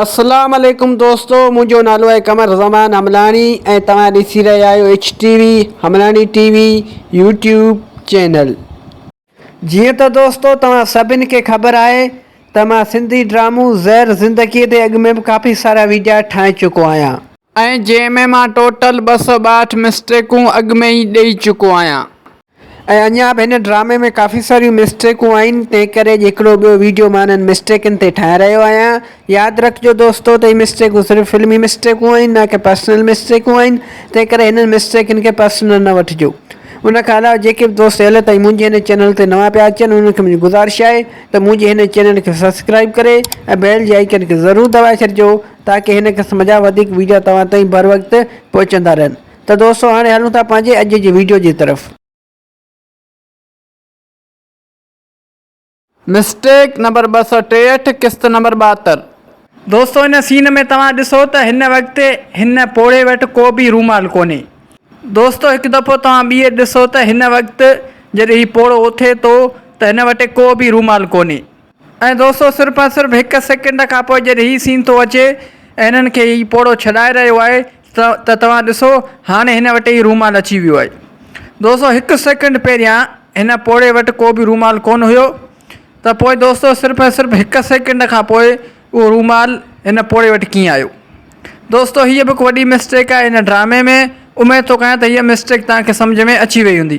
اسلام عليڪم دوستو منهنجو نالو آهي قمر زمان حملاڻي ۽ توهان ڏسي رهيا آهيو H T V Hamlani T V YouTube channel. جيئن ته دوستو توهان سڀن کي خبر آهي ته مان سنڌي ڊرامو زهر زندگي تي اڳ ۾ به ڪافي سارا ويڊيا ٺاهي چڪو آهيان. ۽ جنهن ۾ مان ٽوٽل 262 مسٽيڪون اڳ ۾ ئي ڏئي چڪو آهيان. ۽ اڃا به هن ڊرامي ۾ ڪافي ساريون مسٽيڪون آهن تنهن ڪري اڄ هڪڙو ٻيو ويڊيو مان انهن مسٽيڪن تي ٺاهي رهيو آهيان ياد رکجو دوستو ته هي مسٽيڪون صرف فلمي مسٽيڪون آهن نه ڪي پرسنل مسٽيڪون آهن تنهن ڪري هنن مسٽيڪن کي پرسنل نه وٺجو ان کان علاوه جيڪي به دوست هيل تائين منهنجي هن چينل تي نوان پيا اچن انهن کي منهنجي گذارش آهي ته منهنجي هن چينل کي سبسڪرائب ڪري ۽ بيل جي آئيڪن کي ضرور دٻائي ڇڏجو تاڪي هن قسم جا وڌيڪ ويڊيو توهان تائين بروقت پهچندا رهن. ته دوستو هاڻي هلون ٿا پنهنجي اڄ جي ويڊيو جي طرف. مسٽيڪ نمبر 263 قسط نمبر 72. دوستو هن سين ۾ توهان ڏسو ته هن وقت هن پوڙهي وٽ ڪو به رومال ڪونهي. دوستو هڪ دفعو توهان ٻيهر ڏسو ته هن وقت جڏهن هي پوڙهو اٿي ٿو ته هن وٽ ڪو به رومال ڪونهي. ۽ دوستو صرف ۽ صرف هڪ سيڪنڊ کان پوء جڏهن هي سين ٿو اچي ۽ هنن کي هي پوڙهو ڇڏائي رهيو آهي ته توهان ڏسو هاڻي هن وٽ هي رومال اچي ويو آهي. دوستو هڪ سيڪنڊ پهريان هن پوڙهي وٽ ڪو به رومال ڪونه هيو ته پوء دوستو صرف ۽ صرف هڪ سيڪنڊ کان پوء اهو رومال هن پوڙهي وٽ ڪيئن آيو. دوستو هيء به هڪ وڏي مسٽيڪ آهي هن ڊرامي ۾ اميد ٿو ڪيان ته هيء مسٽيڪ توهان کي سمجهه ۾ اچي وئي هوندي.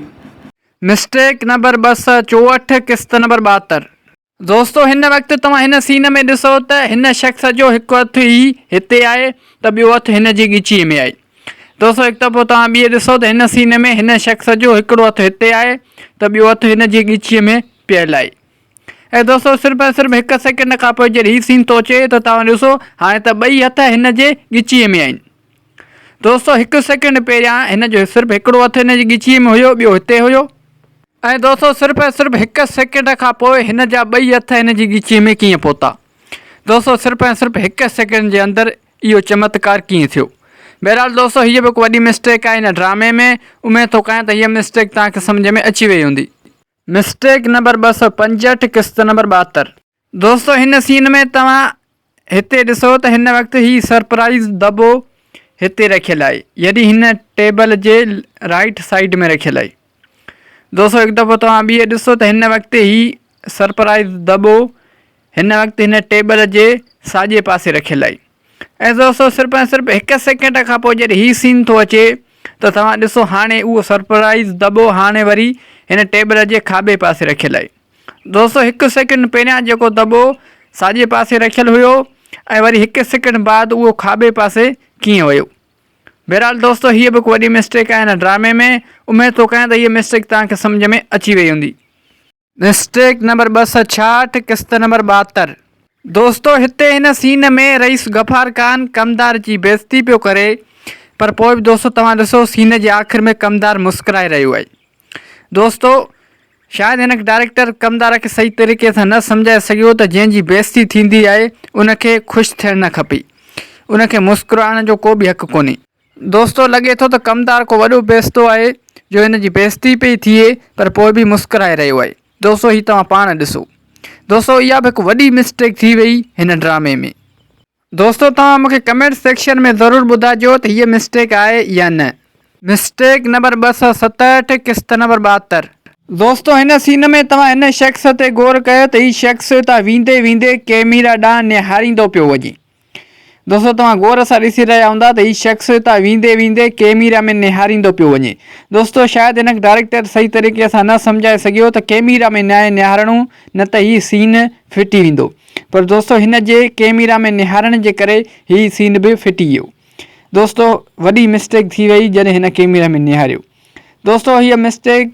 مسٽيڪ نمبر 264 قسط نمبر 72. دوستو هن وقت توهان هن سين ۾ ڏسو ته هن شخص جو هڪ هٿ ئي هتي آهي ته ٻيو هٿ هن جي ڳچيء ۾ آهي. دوستو هڪ دفعو توهان ٻيهر ڏسو ته هن سين ۾ هن شخص جو هڪڙو هٿ هتي آهي ته ٻيو هٿ هن جي ڳچيء ۾ پيل آهي. ۽ دوستو صرف ۽ صرف هڪ سيڪنڊ کان پوء جڏهن هي سين ٿو اچي ته توهان ڏسو هاڻي ته ٻئي هٿ هن جي ڳچيء ۾ آهن. دوستو هڪ سيڪنڊ پهريان هن جو صرف هڪڙو هٿ هن جي ڳچيء ۾ هيو ٻيو هتي هيو. ۽ دوستو صرف ۽ صرف هڪ سيڪنڊ کان پوء هن جا ٻئي هٿ هن جي ڳچيء ۾ ڪيئن پهتا. دوستو صرف ۽ صرف هڪ سيڪنڊ جي اندر اهو چمتڪار ڪيئن ٿيو. بهرحال دوستو هيء به هڪ وڏي مسٽيڪ آهي هن ڊرامي ۾ اميد ٿو ڪيان ته هيء مسٽيڪ توهان کي سمجهه ۾ اچي وئي هوندي. مسٽيڪ نمبر 265 قسط نمبر 72. دوستو هن سين ۾ توهان هتي ڏسو ته هن وقت هي سرپرائز دٻو هتي رکيل آهي يعني هن ٽيبل جي رائيٽ سائيڊ ۾ رکيل آهي. دوستو هڪ دفعو توهان ٻيهر ڏسو ته هن وقت هي سرپرائز دٻو هن وقت هن ٽيبل جي ساڄي پاسي رکيل آهي. ۽ دوستو صرف ۽ صرف هڪ سيڪنڊ کان پوء جڏهن هي سين ٿو اچي ته توهان ڏسو هاڻي اهو سرپرائز دٻو هاڻي وري هن ٽيبل جي کاٻي پاسي رکيل آهي. دوستو هڪ سيڪنڊ پهريان جيڪو دٻو ساڄي پاسي رکيل هيو ۽ وري هڪ سيڪنڊ بعد اهو کاٻي پاسي ڪيئن ويو. بهرحال دوستو هيء به هڪ وڏي مسٽيڪ آهي هن ڊرامي ۾ اميد ٿو ڪيان ته هيء مسٽيڪ توهان کي سمجهه ۾ اچي وئي هوندي. مسٽيڪ نمبر 266 قسط نمبر 72. دوستو هتي هن سين ۾ رئيس غفار خان ڪمدار جي بيعزتي پيو ڪري پر پوء به دوستو توهان ڏسو سين جي آخر ۾ ڪمدار مسڪرائي رهيو آهي. دوستو شايد هن ڊائريڪٽر ڪمدار کي صحيح طريقي سان نه سمجهائي سگهيو ته جنهن جي بيعزتي ٿيندي آهي ان کي خوش ٿيڻ نه کپي ان کي مسڪرائڻ جو ڪو به حق ڪونهي. دوستو لڳي ٿو ته ڪمدار ڪو وڏو بيعزتو آهي جو هن جي بيعزتي پئي ٿئي پر پوء به مسڪرائي رهيو آهي دوستو هي توهان پاڻ ڏسو دوستو اها به هڪ وڏي مسٽيڪ ٿي وئي هن ڊرامي ۾. دوستو توهان مونکي ڪمينٽ سيڪشن ۾ ضرور ٻڌائجو ته هيء مسٽيڪ آهي يا نه. مسٽيڪ نمبر 267 قسط نمبر 72. دوستو هن سين ۾ توهان هن شخص تي غور ڪيو ته هي شخص هتان ويندي ويندي ڪيميرا ڏانهن نهاريندو پيو وڃي. دوستو توهان غور سان ڏسي رهيا هوندا ته هي شخص هتان ويندي ويندي ڪيميرا ۾ نهاريندو پيو وڃي. دوستو شايد هن کي ڊائريڪٽر صحيح طريقي سان نه سمجهائي سگهيو ته ڪيميرا ۾ ناهي نهارڻو نه ته هي سين ڦٽي ويندو. پر دوستو هن جي ڪيميرا ۾ نهارڻ جي ڪري هي سين به ڦٽي ويو. دوستو وڏي مسٽيڪ ٿي وئي جڏهن هن ڪيميرا ۾ نهاريو. دوستو هيء مسٽيڪ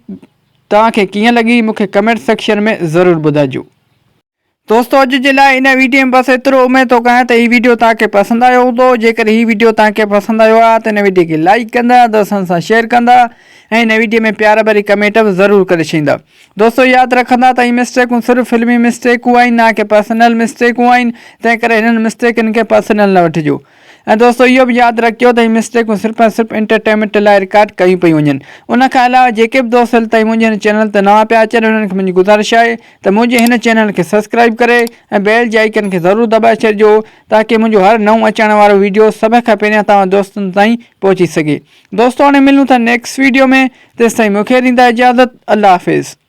توهان کي ڪيئن لڳي مون کي ڪمينٽ سيڪشن ۾ ضرور ٻڌائجو. دوستو اڄ جي لاء ان ويڊيو ۾ بس ايترو اميد ٿو ڪيان ته هي ويڊيو توهان کي پسند آيو هوندو جيڪڏهن هي ويڊيو توهان کي پسند آيو آهي ته ان ويڊيو کي لائيڪ ڪندا دوستن سان شيئر ڪندا ۽ ان ويڊيو ۾ پيار ڀري ڪمينٽ به ضرور ڪري ڇڏيندا دوستو ياد رکندا ته هي مسٽيڪون صرف فلمي مسٽيڪون آهن نه ڪي پرسنل مسٽيڪون آهن تنهن ڪري هنن مسٽيڪن کي پرسنل نه وٺجو. ۽ دوستو اهو به ياد رکجو ته هي مسٽيڪون صرف ۽ صرف انٽرٽينمينٽ لاء رڪارڊ ڪيون پيون وڃن. ان کان علاوه جيڪي به دوست هيل تائين منهنجي هن چينل تي نوان پيا اچن انهن کي منهنجي گذارش آهي ته منهنجي هن چينل کي سبسڪرائيب ڪري ۽ بيل جي آئيڪن کي ضرور دٻائي ڇڏجو تاڪه منهنجو هر نئون اچڻ وارو ويڊيو سڀ کان پهريان توهان دوستن تائين پهچي سگهي. دوستو هاڻي ملون ٿا نيڪسٽ ويڊيو ۾ تيستائين مونکي ڏيندا اجازت الله حافظ.